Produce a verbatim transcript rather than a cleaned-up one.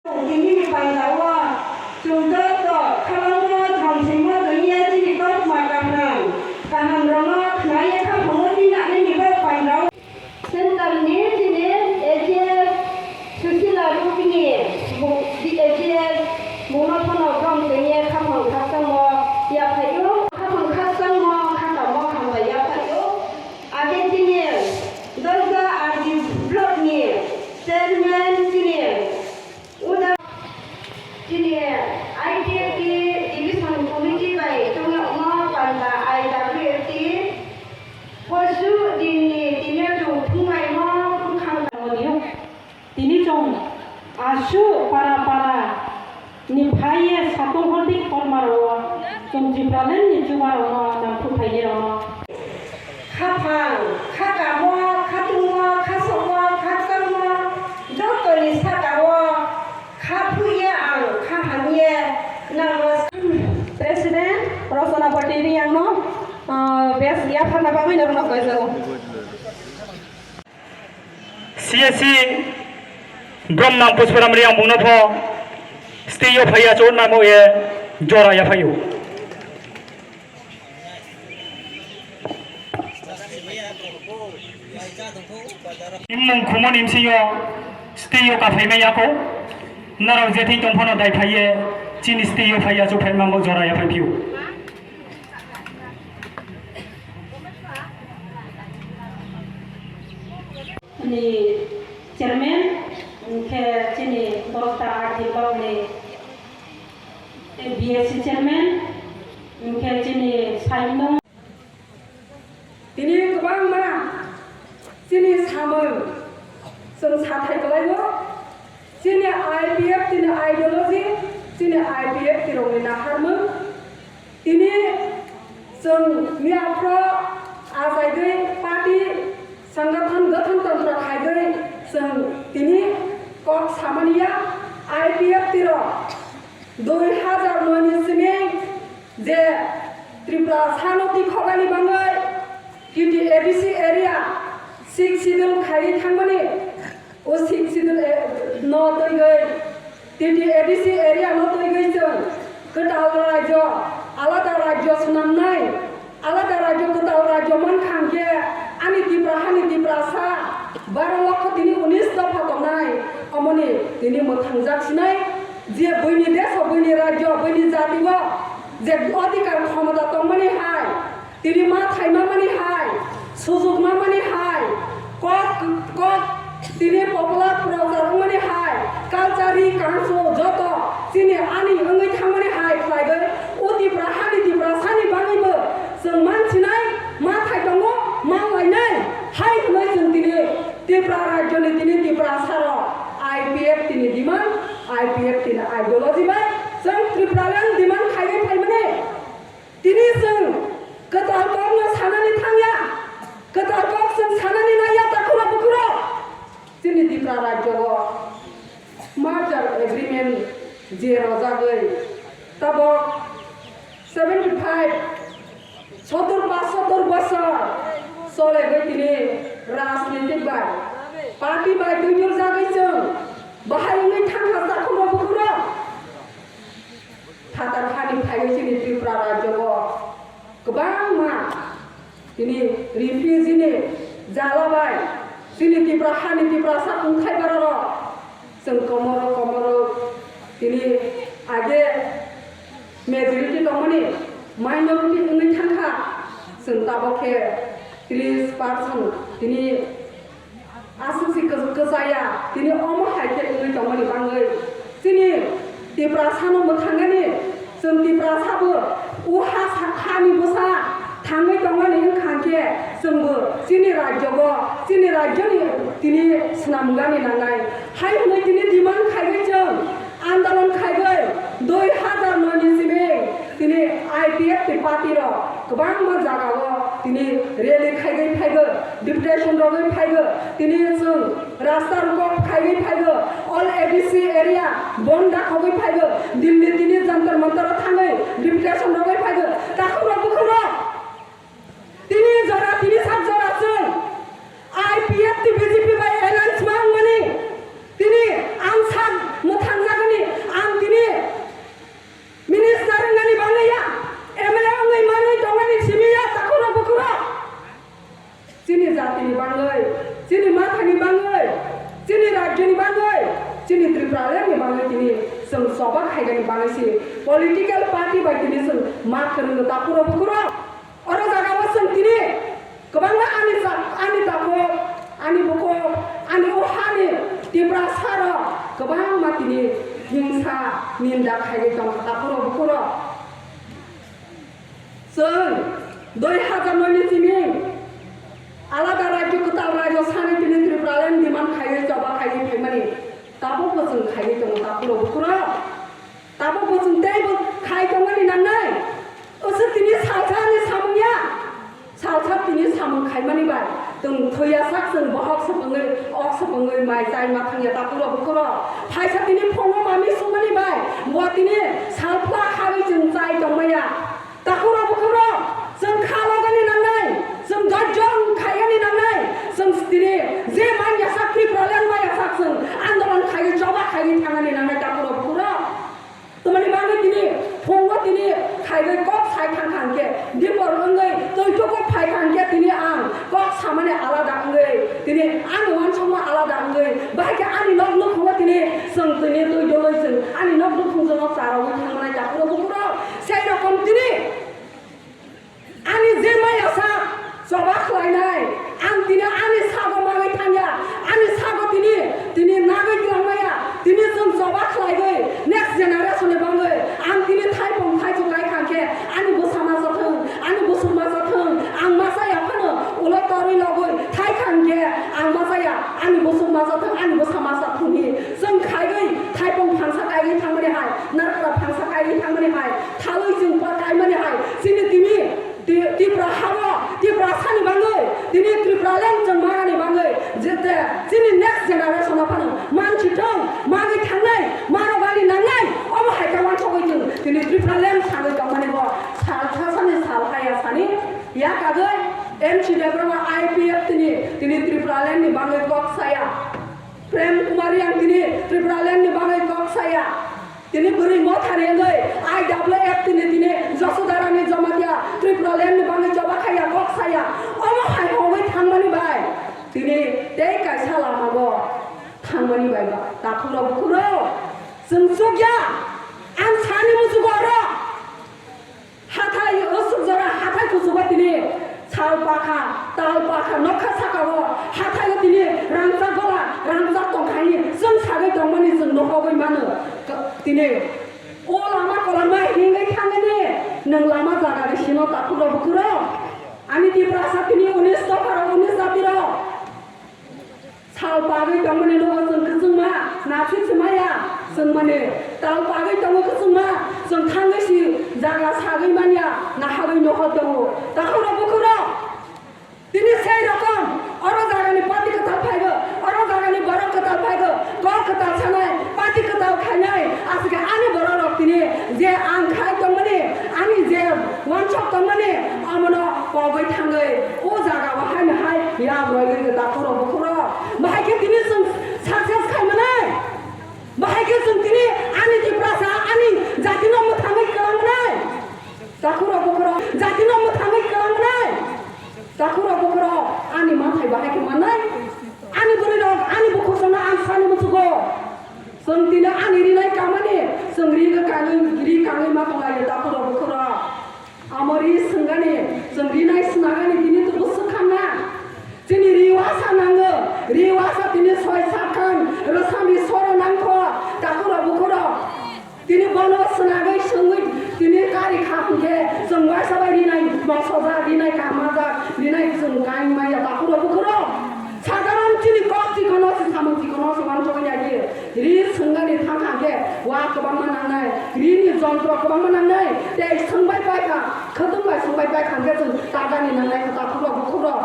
Tinini pandao chwng joto khabangma thongsingo twiya chini kokma kaham, kahamrokno khwnaiya khaphangno twi nangnaini bo pandao. Centerni chini A G S Susila Rupini, bu-, di A G S bungno phano brom twiya khaphang khakchangmo yaphaio, khaphang khakchangmo khatamo hambai yaphaio. Age chini Dosda R D blockni chairman chini Uda chini I T F T division committee bai tongyaono panda I W F T posu dinni tini chwng thunglaimo bwkhang. Tini chwng asu para para ni phaiye satung hordi korma rwo chwng Tipraland ni chuba rokno nangkuk phaiye rokno. Khaphang, khakamo, khatungmo, khasomo, khakchangmo, jotoni sakao kha phuiya ang kha hamye nangno. President Rosona Patil ni yangno, ah, bes yapharna bagwi norokno koijago. C S C Bromnang Pushparam Reang bungno pho stay yo phaiya chot namo ye jora ya phaio. Imung khumon imsiyo stay yo kaphai mai yako. Narok jethai tongphano dai phaiye chini stay yo phaiya chot phai mango jora ya phai phiu. Ni chairman, hwnkhe chini Dosda R D block ni B S C chairman, hwnkhe chini Saimung. Tini kwbangma chini samung chwng sathai kwlaio. Chini I P F T ni ideology, chini I P F T rokni naharmung. Tini chwng miyaphro achaigwi party sangathan gathang tantro khaigwi chwng tini kok samani ya. I P F T rok dui hazar noi ni simi je Tripura sano tikhoknani bangwi T T A D C area six schedule khaiwi thangmani. O sixth schedule, eh, no twi gwi, T T A D C area no twi gwi chwng kwtal rajyo, alada rajyo swnamnai, alada rajyo kwtal rajyo mankha hwnkhe ani Tipra hani Tiprasa baro lokho tini unis dopha tongnai, omoni tini mwthangjak sinai, je buini desh, buini rajyo, buini jati o je adhikar khomota tongmani hai, tini ma thaima mani hai, sujuk ma mani hai, kok, kok, tini popular prochar wngmani hai, culture ri kanso joto chini ani wngwi thangmani hai khlaiwi o Tipra hani Tiprasani bagwibo chwng mansinai, ma thai tongo, ma lainai hai hwnwi chwng tini Tipra rajyoni tini Tiprasarok I P F T ni demand, I P F T ni ideology bai chwng Tipraland demand khaiwi phaimani. Tini chwng kwtal kokno sanani thangya, kwtal kok chwng sanani naiya, takhurok bukhurok. Chini Tipra rajyo o merger agreement je rojagwi tabok seventy five, sottor pach sottor bosor solegwi tini rajnitik bai party bai twinyurjagwi chwng bahai wngwi thangkha, takhurok bukhurok. Phatar hani phaiwi chini Tripura rajyo o kwbangma tini refugee ni jala bai chini Tripura hani Tiprasa kungthai bararok chwng komoro komoro tini age majority tongmani minority wngwi thangkha, chwng tabok khe tris percent tini Aswk se kwch-, kwchaya, tini omo hai khe wngwi tongmani bagwi chini Tiprasano mwthangnani, chwng Tiprasabo o ha sa-, hani bwsa thangwi tongmani wngkha khe chwngbo chini rajyogo, chini rajyoni tini swnamgani nangnai hai hwnwi tini demand khaiwi chwng andolon khaiwi dui hazar noi ni simi tini I P F T party rok kwbangma jagao tini rally khaiwi phaigo, deputation rogwi phaigo, tini chwng rasta rogo khaiwi phaigo, all A D C area bon dakhogwi phaigo, Delhi tini Jantar Mantar o thangwi deputation rogwi phaigo, takhuk rok bukhuk rok. Tini jora, tini sak jora chwng I P F T B J P bai alliance ma wngmani, tini ang sak mwthangjak Tripura ni bagwi tini chwng choba khaigani bagwi si political party bai tini chwng ma kwrwngno takhuro bukhuro. Oro jaga o chwng tini kwbangma ani cha-, ani takhuk, ani bukhuk, ani o hani Tiprasa rok kwbangma tini hingsa ninda khaiwi tongkha takhuro bukhuro. Chwng dui hazar noi ni simi alada rajyo kwtal rajyo sani tini Tripuraland demand khaiwi choba khaiwi phaimani tabukbo chwng khaiwi tongo takhuro bukhuro. Tabukbo chwng teibo khai tongmani nangnai. Oso tini salsa ni samung ya. Salsa tini samung khaimani bai chwng thwiya sak chwng bohok swpwngwi, ok swpwngwi mai chai ma thangya takhuro bukhuro. Phaisa tini phungo mami sumani bai bo tini salphla khawi chwng chai tongmaya. Takhuro bukhuro, chwng kha logani nangnai, chwng dojjong khaigani nangnai, chwng tini je manya sak Tripuraland manya sak chwng andolon khaiwi choba khaiwi thangani nangnai takhuro bukhuro. Tamani bagwi tini phungo tini khaiwi kok sai thang thang khe, dipor wngwi twi tuku phai thang khe tini ang kok samani alada wngwi, tini ani uansukma alada wngwi, bahai khe ani nok nukhungo tini chwng tini twi doloi chwng ani nok nukhung chwng charogwi thangmani takhuro bukhuro. Sei rokom tini ani je maya sa choba khlainai, ang tini ani sago manwi thangya, ani sago tini, tini nagwi twlangmaya, tini chwng choba khlaiwi next generation ni bagwi ang tini thaipung thaichuk kai kha khe ani bwsa masa thwng, ani bwswk masa thwng, ang masa ya phano ulo torwi logwi thai kha khe ang masa ya, ani bwswk masa thwng, ani bwsa masa thwng hi chwng khaiwi thaipung phangsa kaiwi thangmani hai, narkra phangsa kaiwi thangmani hai, thalwi chwng pa kaimani hai, chini tini Ti-, Tipra habo, Tiprasani bagwi, tini Tripuraland chwng manani bagwi, jete chini next generation o phano mansi thung, manwi thangnai, marogani nangnai, omo hai khe uansugwi chwng tini Tripuraland sagwi tongmani bo sal thasani sal haya sani yakagwi M C Debbarma I P F tini, tini Tripuraland ni bagwi kok saya. Prem Kumar Reang tini Tripuraland ni bagwi kok saya. Tini bwrwi motha rengwi I W F tini tini Jasodharani Jamatia Tripuraland ni bagwi choba khaya kok saya. Omo hai hongwi thangmani bai tini tei kaisa lama bo thangmani bai ba takhuk rok bukhuk rok chwng chukya ang sani muchungo oro. Hathai usuk jora hathai kuchugo tini sal pakha, tal pakha, nokha sakao hathai o tini rangchak gola, rangchak tongkhaini chwng sagwi tongmani chwng nohogwi mano. Tini o lama koloma hingwi thangani nwng lama jaga ri sino takhuk rok bukhuk rok. Ani Tiprasa tini unis dopharo unis jati rok. Sal pagwi tongmani nogo chwng kwchwngma, nathwi se maya, chwng mani tal pagwi tongo kwchwngma, chwng thangwi si jaga sagwi manya, nahagwi nohor tongo. Takhuk rok bukhuk rok, tini sei rokom, oro jagani party kwtal phaigo, oro jagani borok kwtal phaigo, kok kwtal sanai, party kwtal khainai, aswkhe ani borok rok tini je ang khai tongmani, ani je uansuk tongmani, omono pogwi thangwi, o jaga o haino hai yak roigwi gwi takhuk rok bukhuk rok. Bahai khe tini chwng success khai manai? Bahai khe chwng tini ani Tiprasa, ani jatino mwthangwi kwlang manai? Takhuk rok bukhuk rok, jatino mwthangwi kwlang manai? Takhuk rok bukhuk rok, ani manthai bahai khe manai? Ani bwrwi rok, ani bukhuk rokno ang sani muchungo. Chwng tini ani rinai kamani, chwng ri kangwi, ri kangwi ma tonglaio takhuk rok bukhuk rok. Amo ri swngani, chwng rinai snagani tini tubu swkang na. Chini ri wasa nango, ri wasa tini soi sakhan, rwsani soro nangkho, takhuk rok bukhuk rok. Tini bono snagwi swngwi tini kari kha hwnkhe, chwng waisa bai rinai mosoja, rinai kamajak, rinai chwng kain maya takhuk rok bukhuk rok. Sadharon chini kok chikono se samung chikono se wansugwi nai di. Ri swngani thang kha khe wa kwbangma nangnai, rini jontro kwbangma nangnai, tei swngbai pai kha, khwtwng bai swngbai pai kha khe chwng tadani nangnai kha takhuk rok bukhuk rok.